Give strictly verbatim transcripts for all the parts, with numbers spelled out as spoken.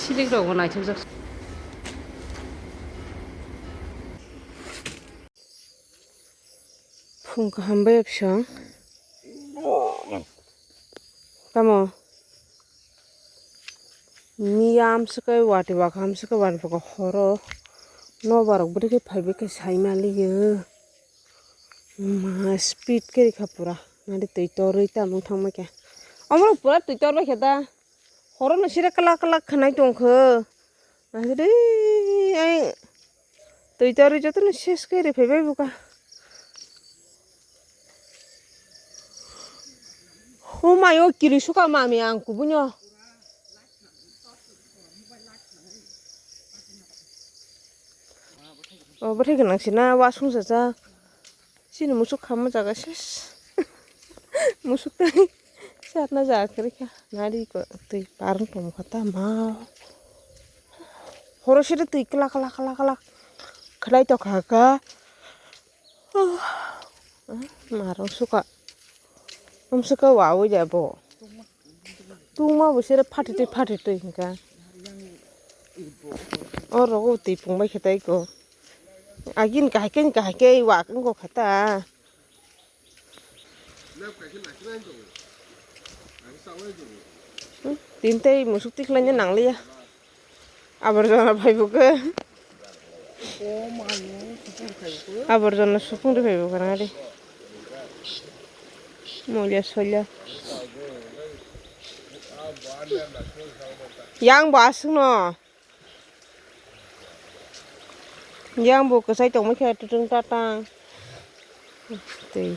Silik rok bo naithok jak. Phung kaham bai bwswng. Tamo? Miyam swkhe wati waka ham swkhe wati waka horo. Nobar rok bwrwi khe phaibai khe sai maliyo. Ma speed khe rikha pura. Nari twi torwi tamo thangma khe. Omo pura twi torbai khe da. Horo no sira kwlak kwlak khwnai tongkho. Nahidi ai twi torwi jotono ses khe riphaibaibuka. Humai o kiri suka mami ang kubunyo. O bwthai gwnang sina wasung sajak. Chini musuk khamma jaga ses. Musuk tai satna jaga kwrwi kha. Nari ko twi parwng tongkha ta ma. Horo siri twi kwlak kwlak kwlak kwlak khwnai tokha kha. Marwng suka. Amswkhe wawi de bo. Tungma bo sere phatitwi phatitwi hinkha. O rogo twi pungbai khe tei ko. Agini kahai khe kahai khe wak wngkha ta. Hmm, tini tei musuk tikhlaina nangliya. Aborjona phaibugo. Aborjona supung ri phaibugo nari. Molya solya. Yang bo aswkno. Yang bo kwchai tongmani khe twtwng tatang. Tei.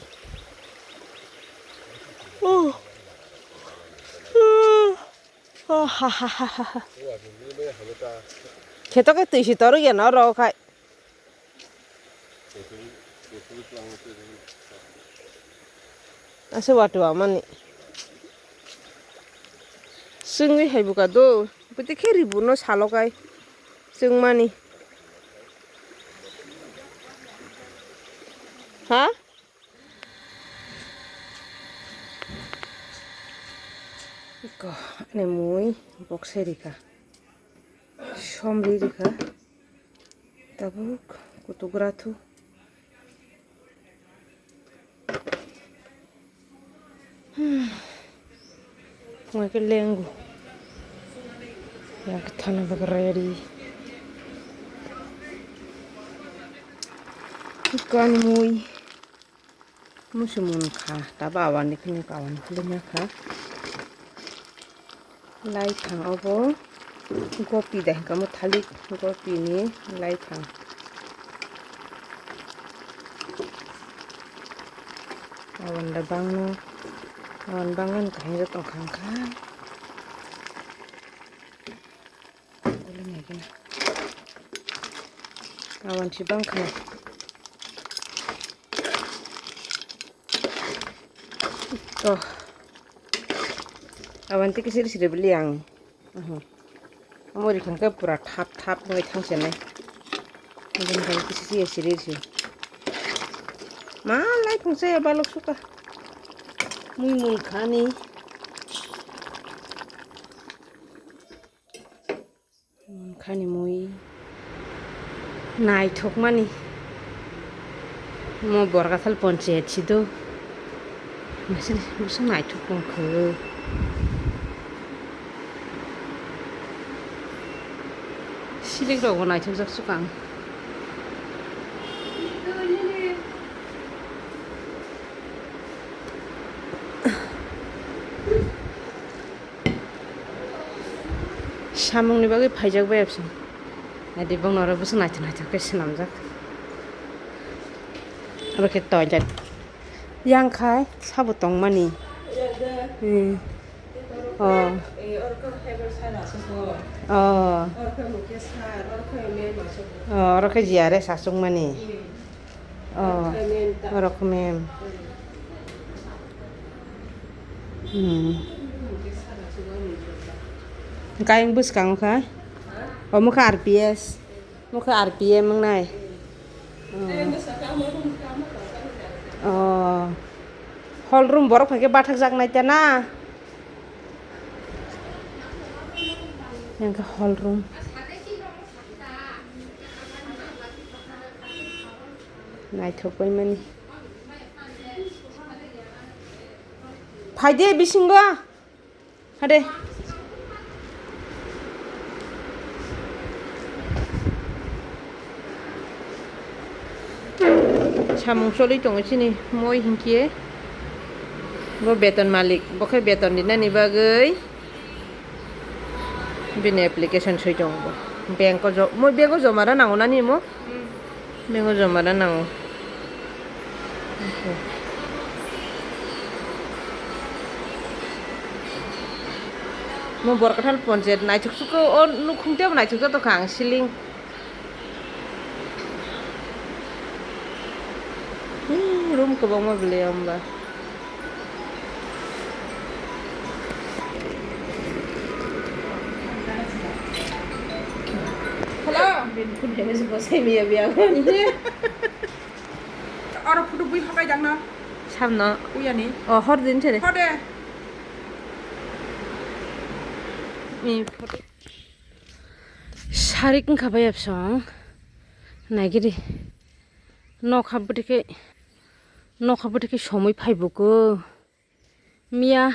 Oh. Oh, ha, ha, ha, ha, ha. Kheto khe twi si torok ya no ro khai. Ase watu amani. Sungwi hai buka do. Bwtwi khe ribu no salo kai. Sungmani. Ha? Ko, ani mui boksai rikha. Somri rikha. Tabuk kutugra thu. Hmm. Phungai khe lengo. Yang khe thana bagwi ready. Kan mui. Musu mun kha. Taba awani khini kawan khulina kha. Lai thang obo gopi da hinkha mo thalik gopi ni lai thang. Awan da bangno, awan bangno kaham tong khang kha. Awan si bang kha. To. Awan tiki siri siri beli ang. Aha. Amo ri khangkhe pura thap thap noi thang se nai. Amo ri khangkhe sisi ya siri si. Ma lai phung se ya balok suka. Mui mui khani. Khani mui naithokmani. Mo Borgathal ponchayat sido. Masini bwswk naithok tongkho. Silik rokbo naithokjak sukang. Samungni bagwi phaijak bai absong. Naidi bongno oro bwswk naithok naithok khe swnamjak. Oro khe toilet. Yang khai sabo tongmani. Hmm. Oh. Oh. Oh, oro khe G R S aswkmani. Oh, oro khe mem. Hmm. Kayang bwskango kha? Omo kha R P S. Omo kha R P M wngnai. Oh. Oh. Hall room borok hai khe bathak jak nai ta na? Yang khe hall room. Naithok bai mani. Phaidi bisingo. Hade. Samung choli tongo chini moi hinkhe. Bo beton malik, bo khe beton dinani bagwi bini application soi tongo bo. Bank o jo-, moi bank o joma rw nango nani mo? Bank o joma rw nango. Mo Borkathal ponchayat naithok sukha o nukhung tebo naithok joto kha ang ceiling. Hmm, room kwbangma belai o hwnba. Hello. Bini phone khe masa bwsai maya biya. Oro photo bui hapai dang na. Samno. Uyani. O hor din sere. Hode. Mi photo. Sarik wngkha bai absong. Naigiri. Nokha bwtwi khe, nokha bwtwi khe somoi phaibugo. Miya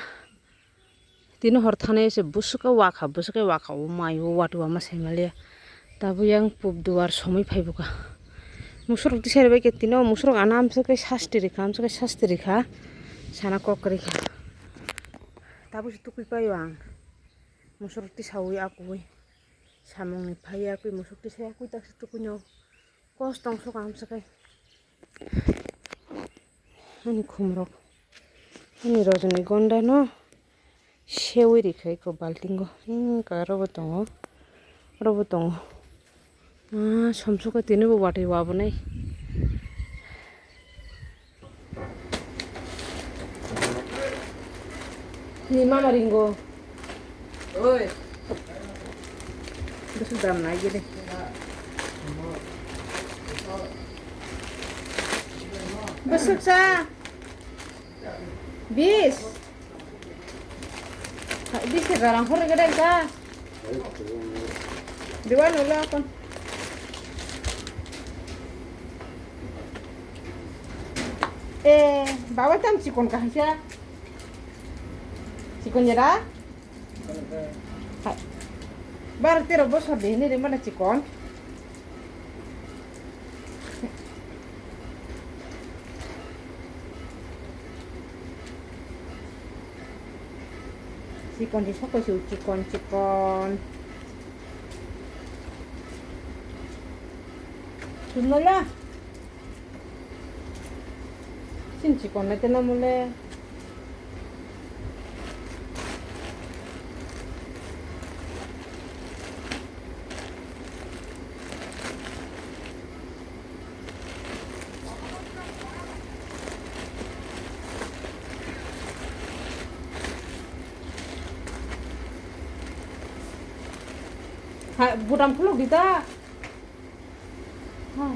tini hor thani se bwswk khe wakha, bwswk khe wakha o mai o watwi wama sai maliya. Tabuk yang pup duar somoi phaibuka. Musurok tisari bai khe tini o musurok ano amswk khe sasti rikha, amswk khe sasti rikha. Sana kok rikha. Tabuk se tukui paio ang. Musurok tisaui akui. Samungni phai akui, musurok tisai akui, tak se tukui no. Kos tong sok ang sakai. Ani khumrok. Ani rajani gonda no sewi rikhai ko baltingo. Hingka robo tongo. Robo tongo. Ah, somsok tini bo watwi wabonai. Ni mama ringo. Oi. Bwswk dam nai gede. Bwswk cha. Bis. Bis ke garang hor gede cha. Diwan ulo kon. Eh, bawa tam chikon kahisa. Chikon jera? Hai. Bar tero bosor de hini re mana chikon. Chikon di sokoi su chikon, chikon. Chunala. Sin chikon na tena mole. Ha, budam khuluk di ta. Ha.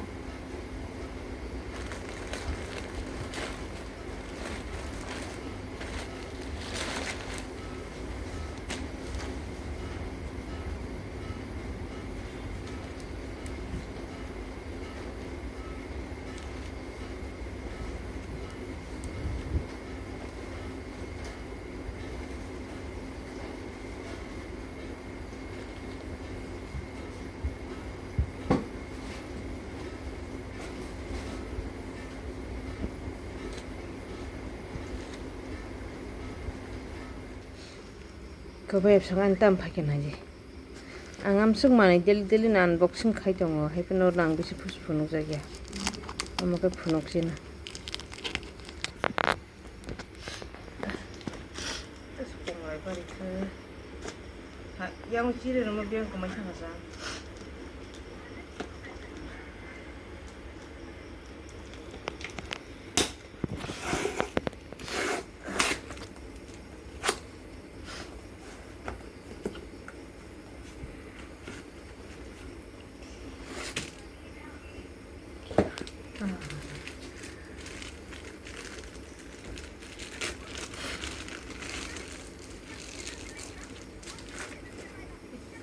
Kobai absok ani tam phai khe naidi. Ang amswk manwi daily daily no unboxing khai tongo, hai phano rang bisi phus phunuk jakya. Omo khe phunuk sina. Yang chiri rwma biyang kwmai thangkha sa.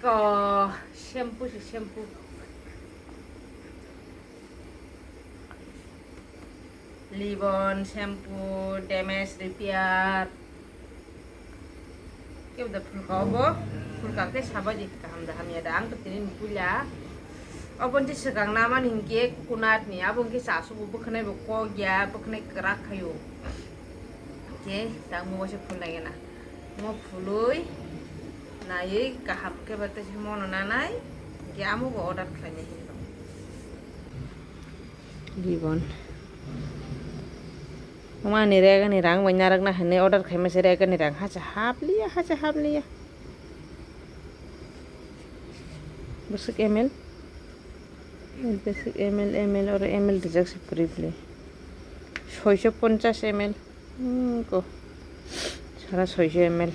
Oh, shampoo se shampoo. Libon shampoo, damage repair. Kebo da phulka obo, phulka khe sabai di kaham da hamya da. Ang to tini nukhuya. Obo ni swkang namani hinkhe coconut ni, abo hinkhe chasubo bwkhwnai bo kok ya, bwkhwnai kwrak khayo. Hinkhe tamo waisa phulnai gana. Mo phului naiwi kaham khe ba tei mono nanai, hinkhe amo bo order khlainai hinwi. Libon. Mani regani rang bai narwkna hinwi order khaima se regani rang hacha hapliya, hacha hapliya. Bwswk M L? Bwswk M L, M L, oro M L rijak se kwrwi bwle. Soiso ponchas M L. Hmm, ko. Sara soiso M L.